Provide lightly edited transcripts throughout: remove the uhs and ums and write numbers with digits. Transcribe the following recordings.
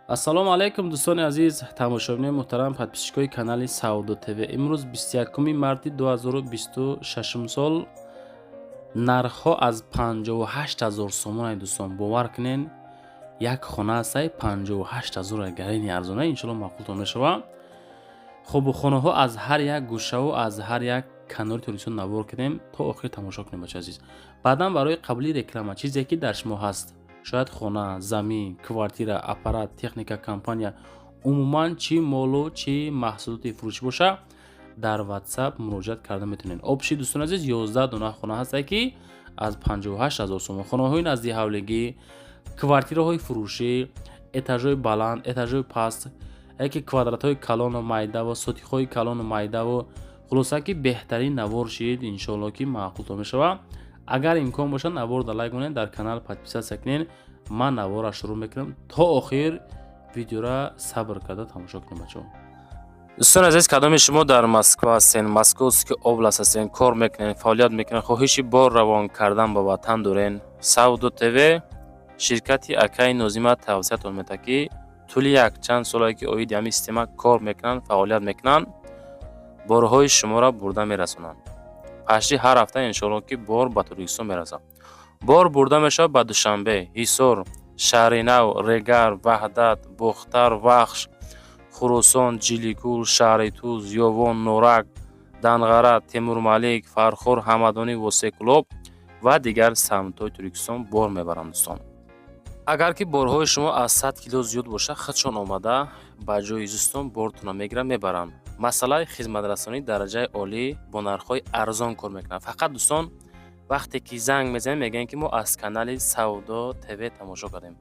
Ассалому алайкум, дӯстони азиз, тамошобинои муҳтарам, подписчикои канали Савдо ТВ. Имрӯз 21 марти 2026 сол, нархҳо аз 58 ҳазор сомон. Дӯстон, бовар кунен, як хона ҳастай 58 ҳазор, гарини арзона, иншоалло маъқултон мешава. Хуб, хонаҳо аз ҳар як гӯшаву аз ҳар як канори Тоҷикистон навор кунем, то охир тамошо кунем, бача азиз. Баъдан барои қабули реклама, чизе ки дар шумо ҳаст, шояд хона, замин, квартира, аппарат, техника, компания, умуман чӣ молу чӣ маҳсулоти фурӯшӣ боша, дар WhatsApp муроҷиат карда метавонед. Общий, дӯстони азиз, 11 дона хона ҳастае, ки аз 58 ҳазор сомон, хонаҳои назди ҳавлигӣ, квартираҳои фурӯшӣ, этажҳои баланд, этажҳои паст, яке квадратҳои калону майдаву сотихҳои калону майдаву, хулоса ки беҳтарин навор шид, иншоалло ки маъқултон мешавад. Агар имкон бошад, наворда лайк монед, дар канал подписаться кунед. Ман наворро шурӯъ мекунам, то охир видеора сабр карда тамошо кунем, бачаҳо. Дӯстони азиз, кадоми шумо дар Москва ҳастен, Московский область ҳастен, кор мекунед, фаъолият мекунед, хоҳиши бор равон кардан ба ватан дорен, Савдо ТВ ширкати акаи Нозима тавсиятон метаҳад, ки тӯли якчанд солае ки оиди ҳамин система кор мекунанд, фаъолият мекунанд, борҳои шуморо бурда мерасонанд. Пашти ҳар ҳафта, иншоалло, ки бор ба Тоҷикистон мерасад. Бор бурда мешавад ба Душанбе, Ҳисор, Шаҳринав, Регар, Ваҳдат, Бохтар, Вахш, Хуросон, Ҷиликул, шаҳри Туз, Ёвон, Норак, Данғара, Темурмалик, Фархор, Ҳамадонӣ, Восекулоб ва дигар самтҳои Тоҷикистон бор мебаранд, дӯстон. Агар ки борҳои шумо аз 100 кило зиёд бошад, худшон омада ба ҷои зистон бортонро мегиранд, мебаранд. Масъалаи хизматрасонии дараҷаи олӣ, бо нархҳои арзон кор мекунанд. Фақат, дӯстон, вақте ки занг мезанем, мегӯем, ки мо аз канали Савдо ТВ тамошо кардем,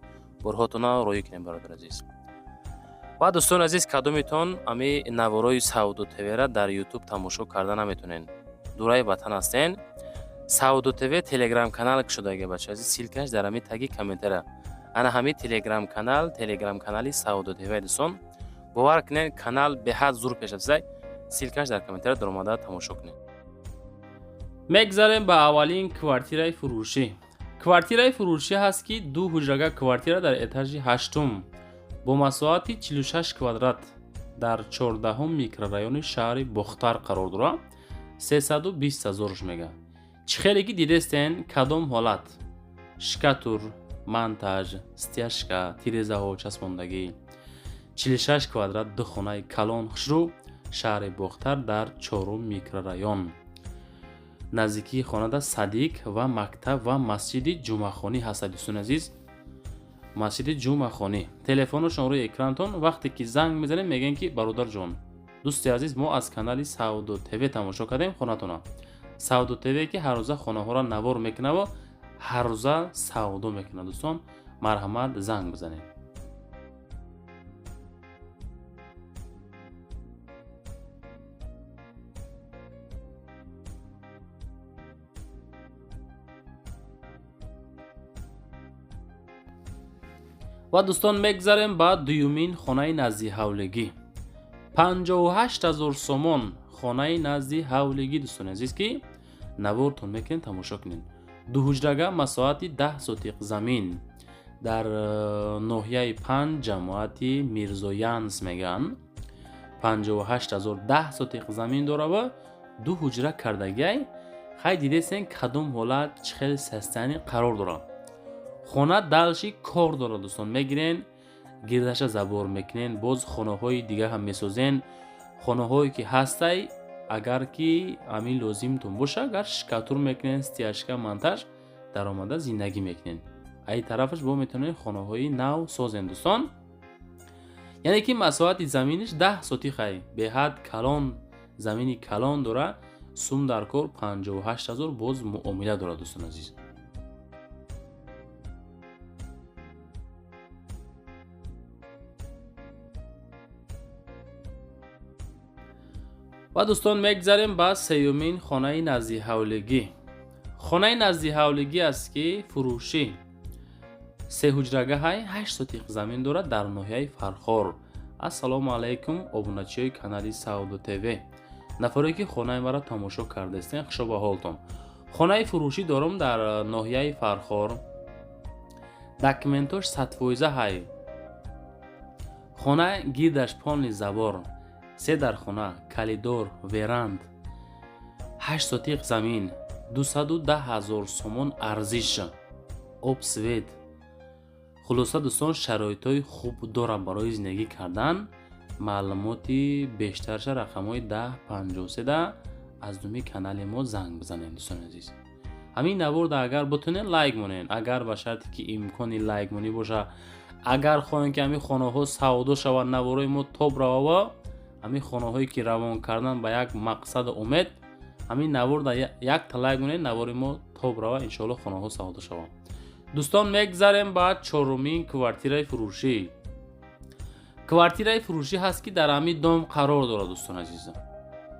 борҳотонро роҳӣ кунем, бародари азиз. Ва дӯстони азиз, кадомитон ами наворои Савдо ТВра дар Ютуб тамошо карда наметонен, дураи ватан ҳастен, Савдо ТВ телеграм канал кушодаги, бача азиз, ссылкаш дар ҳами таги комментария. Ана ҳами телеграм канал, телеграм канали Савдо ТВ. Дӯстон, бовар кунед, канал беҳад зур пеш рафтааст. Ссылкаш дар комментария, даромада тамошо кунед. Мегзарем ба аввалин квартираи фурӯшӣ. Квартираи фурӯшӣ ҳаст, ки ду ҳуҷрага квартира дар этажи ҳаштум бо масоҳати 46 квадрат дар 14-ум микрорайони шаҳри Бохтар қарор дорад. 320 ҳазорш мега. Чӣ хеле ки дидестен, кадом ҳолат: штукатур, монтаж, стяжка, тирезаҳо часпондагӣ, 46 квадрат, ду хонаи калон, хушрӯ, шаҳри Бохтар, дар чорум микрорайон. Наздикии хонада садик ва мактаб ва масҷиди ҷумъахонӣ ҳастад. Дӯстони азиз, масҷиди ҷумъахонӣ. Телефонашон рӯи экранатон. Вақте ки занг мезанем, мегӯем, ки бародарҷон, дӯсти азиз, мо аз канали Савдо ТВ тамошо кардем хонатона. Савдо ТВ, ки ҳаррӯза хонаҳоро навор мекунаву ҳаррӯза савдо мекунад. Дӯстон, марҳамат, занг бизанед. Ва дӯстон, мегзарем ба дуюмин хонаи назди ҳавлигӣ, 58 ҳазор сомон, хонаи назди ҳавлигӣ. Дӯстони азиз, ки навортон мекунед, тамошо кунед. Дуҳуҷрага, масоҳати 10 сотиқ замин, дар ноҳияи Панҷ, ҷамоати Мирзоянс мегӯянд. 58 ҳазор, 10 сотиқ замин дорава, ду ҳуҷра кардагиай. Хай, дидесен, кадом ҳолат, чӣ хел состояние қарор дорад хона. Дальше кор дорад, дӯстон. Мегирен, гирдаша забор мекунен, боз хонаҳои дигар ҳам месозен. Хонаҳое ки ҳастай, агар ки ҳамин лозимтон боша, агар штукатур мекунен, стяжка, монтаж, даромада зиндагӣ мекунен. Ай тарафаш бо метавонед хонаҳои нав созен, дӯстон. Яъне ки масоҳати заминиш 10 сотихай, беҳад калон, замини калон дора. Сум дар кор 58 ҳазор, боз муомила дорад, дӯстон азиз. Ва дӯстон, мегзарем ба сеюмин хонаи назди ҳавлигӣ. Хонаи назди ҳавлигӣ аст, ки фурӯшӣ, сеҳуҷрагаҳай, 8 сотиқ замин дорад, дар ноҳияи Фархор. Ассалому алайкум, обуначиёи канали Савдо ТВ, нафаре ки хонаи маро тамошо кардаистен, хушо ба ҳолтон. Хонаи фурӯшӣ дорум дар ноҳияи Фархор, документош 100% ҳай. Хона гирдаш полный забор, се дархона, коридор, веранд, 8 сотиқ замин, 210 ҳазор сомон арзиш, об, свет. Хулоса, дӯстон, шароитҳои хуб дорад барои зиндагӣ кардан. Маълумоти бештарша рақамҳои 1053 аз думи канали мо занг бизанед. Дӯстони азиз, ҳамин наворда агар бутунед, лайк монед, агар ба шарте ки имкони лайкмонӣ боша. Агар хоҳем, ки ҳамин хонаҳо савдо шавад, наворои мо тоб равава, ҳамин хонаҳое ки равон кардан ба як мақсаду умед, ҳамин наворда якта лайк монед, навори мо тоб рава, иншоалло хонаҳо савдо шаванд. Дӯстон, мегзарем ба чорумин квартираи фурӯшӣ. Квартираи фурӯшӣ ҳаст, ки дар ҳамин дом қарор дорад. Дӯстон азизам,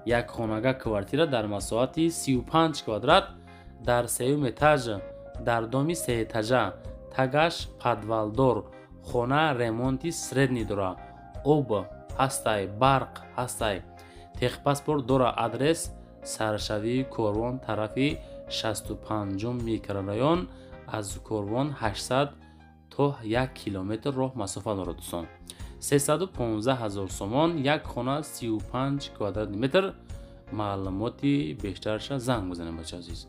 як хонага квартира дар масоҳати 35 квадрат, дар сеюм этаж, дар доми сеэтажа, тагаш подвалдор. Хона ремонти средний дора, об ҳастай, барқ ҳастай, техпаспорт дора. Адрес: саршавии корвон тарафи 65-ум микрорайон, аз корвон 800 то 1 километр роҳ масофа дорад. Дӯстон, 315 ҳазор сомон, як хона, 35 квадратный метр. Маълумоти бештарша занг бизанем, бача азиз.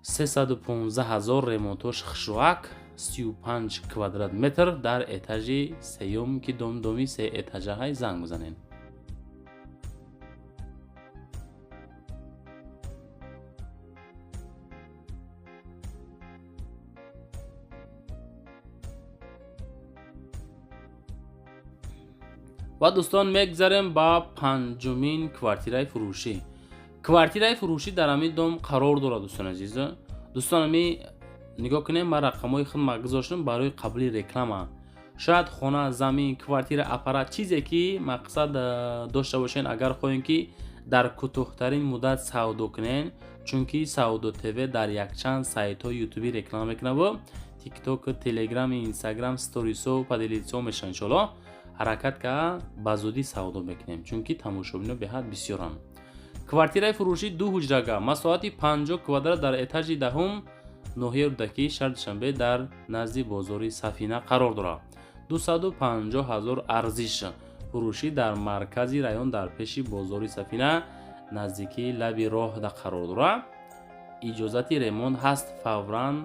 315 ҳазор, ремонтош хушрӯак, 35 квадрат метр, дар этажи сеюм, ки домдоми се этажаҳай. Занг бизанед. Ва, дӯстон, мегзарем ба панҷумин квартираи фурӯшӣ. Квартираи фурӯшӣ дар ҳамин дом қарор дорад, дӯстони азиз. Дӯстон, ами нигоҳ кунем, ман рақамҳои худма гузоштам барои қабули реклама. Шояд хона, замин, квартира, аппарат, чизе ки мақсад дошта бошен, агар хоҳем, ки дар кӯтоҳтарин муддат савдо кунен, чунки Савдо ТВ дар якчанд сайтҳои ютубӣ реклама мекунаву Тикток, Телеграм, Инстаграм, сторисо, поделиться мешаванд. Иншоалло, ҳаракат ка ба зудӣ савдо мекунем, чунки тамошобино беҳад бисёранд. Квартираи фурӯшӣ ду ҳуҷрага, масоҳати 50 квадрат, дар этажи 10-ум, ноҳияи Рӯдакӣ, шаҳри Душанбе, дар назди бозори Сафина қарор дорад. 250 ҳазор арзиш. Фурӯшӣ дар маркази район, дар пеши бозори Сафина, наздикии лаби роҳда қарор дорад. Иҷозати ремонт ҳаст, фавран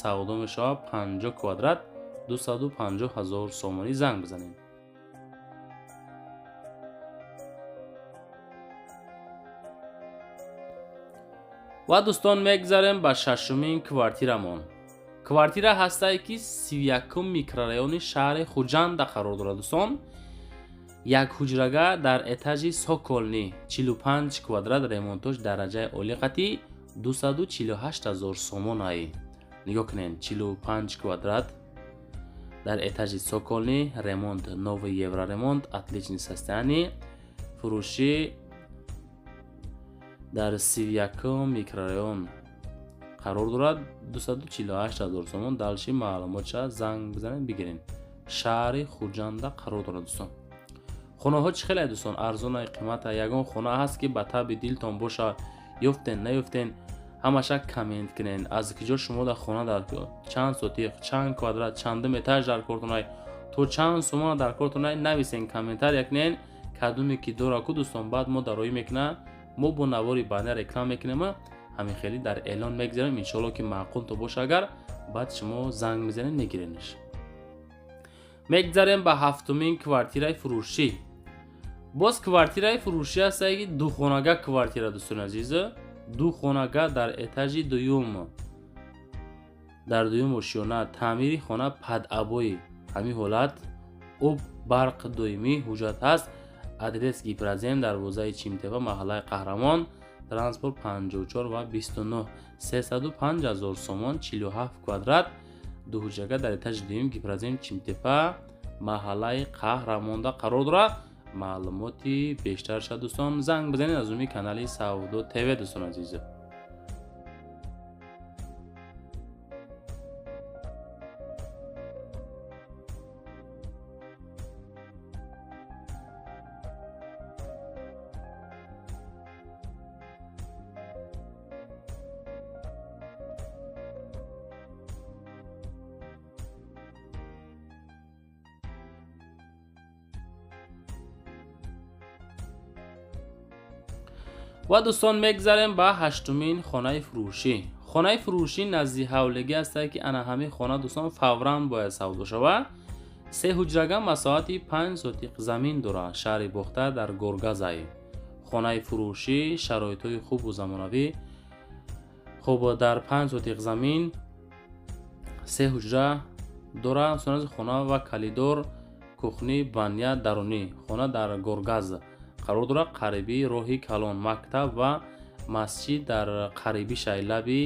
савдо мешавад. 50 квадрат, 250 ҳазор сомонӣ, занг бизанед. Ва, дӯстон, мегзарем ба шашумин квартирамон. Квартира ҳастае, ки 31-ум микрорайони шаҳри Хуҷанда қарор дорад. Дӯстон, як ҳуҷрага дар этажи цокольный, 45 квадрат, ремонтош дараҷаи олӣ қатӣ, 248 ҳазор сомонай. Нигоҳ кунед, 45 квадрат дар этажи цокольный, ремонт новый, евроремонт, отличный состояние. Фурӯшӣ дар 31-ум микрорайон қарор дорад, 248 ҳазор сомон. Дальше маълумотша занг бизанед, бигиред. Шаҳри Хуҷанда қарор дорад. Дӯстон, хонаҳо чӣ хеле, дӯстон, арзонай, қимата? Ягон хона ҳаст, ки ба таби дилтон боша, ёфтен, наёфтен, ҳамаша коммент кунен. Аз киҷо шумо дар хона дар чанд сотиқ, чанд квадрат, чандум этаж дар кортонай, то чанд сомона дар кортонай, нависен, комментария кунен. Кадуме ки дора ку, дӯстон, баъд мо дароӣ мекуна, мо бо навори баъдия реклама мекунем, ҳамин хеле дар эълон мегзарем. Иншоалло, ки маъқул то боша, агар баъд шумо занг мезанед, мегиренаш. Мегзарем ба ҳафтумин квартираи фурӯшӣ. Боз квартираи фурӯшӣ ҳастае, ки духонага квартира, дӯстони азиз, ду хонага дар этажи дуюм, дар дуюм ошёна, таъмири хона под обои, ҳамин ҳолат, об, барқ доимӣ, ҳуҷҷат ҳаст. Адрес: Гипрозем, дарвозаи Чимтепа, маҳаллаи Қаҳрамон, транспорт 54 ва 29, 305 ҳазор сомон, 47 квадрат, дуҳуҷрага дар этажи дуюм, Гипрозем, Чимтепа, маҳаллаи Қаҳрамонда қарор дорад. Маълумоти бештарша, дӯстон, занг бизанед аз рӯи канали Савдо ТВ, дӯстон азиз. Ва, дӯстон, мегзарем ба ҳаштумин хонаи фурӯшӣ. Хонаи фурӯшӣ назди ҳавлигӣ ҳастае, ки ана ҳамин хона, дӯстон, фавран бояд савдо шавад. Се ҳуҷрага, масоҳати 5 сотиқ замин дорад. Шаҳри Бохтар, дар Горгазай. Хонаи фурӯшӣ, шароитҳои хубу замонавӣ. Хуб, дар 5 сотиқ замин се ҳуҷра дорад хона ва коридор, кухня, баня, дарунӣ. Хона дар Горгаз қарор дорад, қариби роҳи калон, мактаб ва масҷид дар қариби шайлаби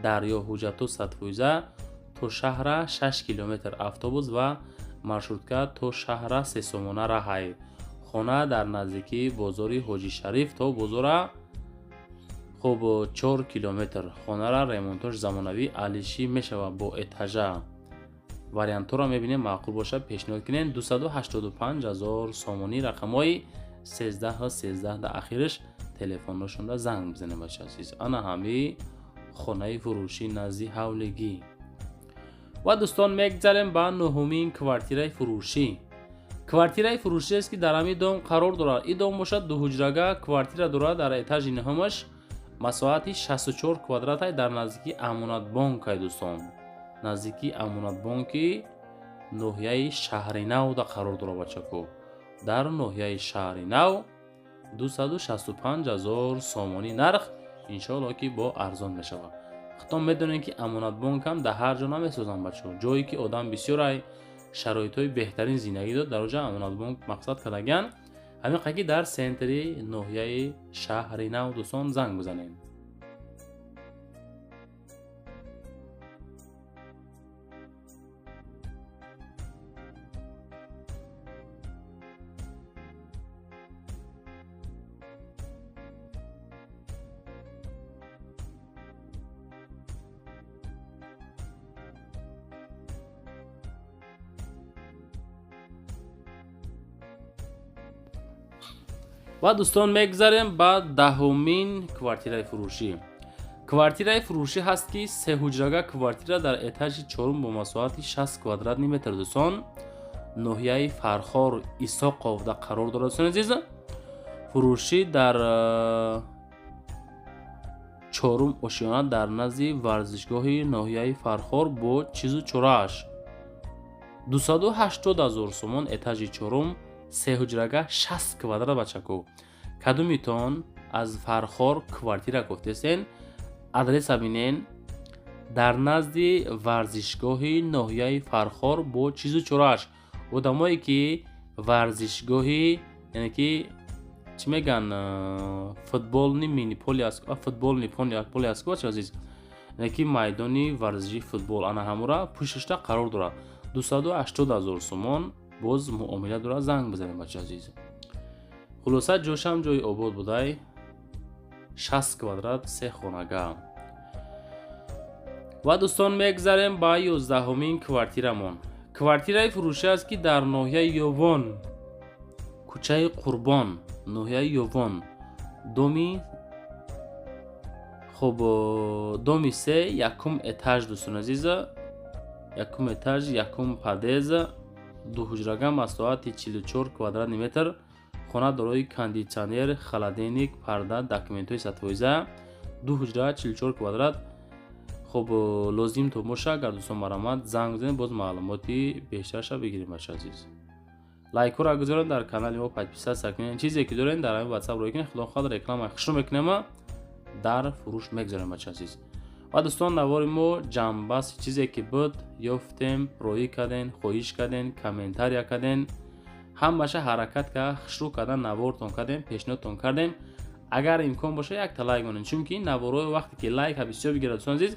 дарё. Ҳуҷҷатҳо 100%. То шаҳра 6 километр, автобус ва маршрутка то шаҳра 3 сомона раҳай. Хона дар наздикии бозори Ҳоҷи Шариф, то бозора, хуб, 4 километр. Хонара ремонтош замонавӣ, алишӣ мешавад, бо этажа. Вариантҳоро мебинем, маъқул бошад, пешниҳод кунем. 285 ҳазор сомонӣ. Рақамҳои 13 13 дар ахираш телефонҳошонда занг бизанем, бача азиз. Ана ҳами хонаи фурӯшӣ назди ҳавлигӣ. Ва, дӯстон, мегзарем ба нуҳумин квартираи фурӯшӣ. Квартираи фурӯшиест, ки дар ҳамин дом қарор дорад. Ин дом бошад, дуҳуҷрага квартира дорад дар этажи нуҳумаш, масоҳати 64 квадратай, дар наздикии Амонатбонкай, дӯстон, наздикии Амонатбонки ноҳияи Шаҳринавда қарор дорад, бачако, дар ноҳияи Шаҳринав. 265 ҳазор сомонӣ нарх, иншоалло, ки бо арзон мешавад. Худтон медонед, ки Амонатбонкам дар ҳар ҷо намесозанд, бачаҳо. Ҷое ки одам бисёрай, шароитҳои беҳтарин зиндагӣ дод, дар оҷа Амонатбонк мақсад кардагиан. Ҳамин ки дар центри ноҳияи Шаҳринав, дӯстон, занг бизанед. Ва, дӯстон, мегзарем ба даҳумин квартираи фурӯшӣ. Квартираи фурӯшӣ ҳаст, ки сеҳуҷрага квартира дар этажи чорум бо масоҳати 60 квадратный метр, дӯстон, ноҳияи Фархор, Исоқовда қарор дорад. Дӯстони азиз, фурӯшӣ дар чорум ошёна, дар назди варзишгоҳи ноҳияи Фархор, бо чизу чорааш, 280 ҳазор сомон. Этажи чорум, сеҳуҷрага, 60 квадрат. Бачако, кадумитон аз Фархор квартира гуфтесен, адреса бинен: дар назди варзишгоҳи ноҳияи Фархор бо чизу чорааш. Одамое ки варзишгоҳи, яъне ки чӣ мегӯянд, футболный мини поле, футболный поле аст, бача азиз, яъне ки майдони варзиши футбол, ана ҳамура пушташта қарор дорад. 280 ҳазор сомон, боз муомила дорад, занг бизанед, бача азиз. Хулоса, ҷошам ҷои обод будай, 60 квадрат, се хонага. Ва, дӯстон, мегзарем ба 11-умин квартирамон. Квартираи фурӯшӣ аст, ки дар ноҳияи Ёвон, кӯчаи Қурбон, ноҳияи Ёвон, доми, хуб, доми се, якум этаж, дӯстони азиза, якум этаж, якум подъезд, дуҳуҷрага, масоҳати 44 квадратный метр. Хона дорои кондитсионер, холодильник, парда, документҳои 100%. Ду ҳуҷра, 44 квадрат. Хуб, лозим то боша, агар, дӯстон, марамат, занг бизанед, боз маълумоти бештарша бигирем. Бача азиз, лайкҳоро гузоред, дар канали мо подписаться кунед. Чизе ки доред, дар ҳамин ватсап рӯй кунед. Худо хоҳад, рекламаи хушрӯ мекунема, дар фурӯш мегузорем, бача азиз. Ва, дӯстон, навори мо ҷамъбаст. Чизе ки буд, ёфтем, роӣ карден, хоҳиш карден, комментария карден, ҳамаша ҳаракат кард, хушрӯ кардан навортон кардем, пешниҳодтон кардем. Агар имкон боша, якта лайк монед, чунки наворҳои вақте ки лайка бисёр бигирад, дӯстон азиз,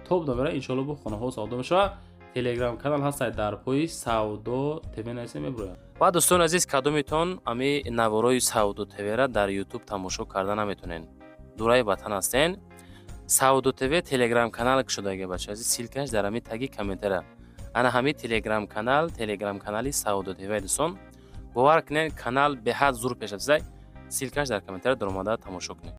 топ намера. Иншоалло, бо хонаҳо савдо мешавад. Телеграм канал ҳастад, дар пои Савдо ТВ нависа, мебурояд. Ва, дӯстони азиз, кадомитон ами наворҳои Савдо ТВра дар Ютуб тамошо карда наметонед, дураи ватан ҳастен, Савдо ТВ телеграм канал кушодаги, бача азиз, ссылка ш дар ҳами таги комментария. Ана ҳами телеграм канал, телеграм канали Савдо ТВ. Дӯстон, бовар кунед, канал беҳад зур пешрафтизай. Ссылка ш дар комментария, даромада тамошо кунед.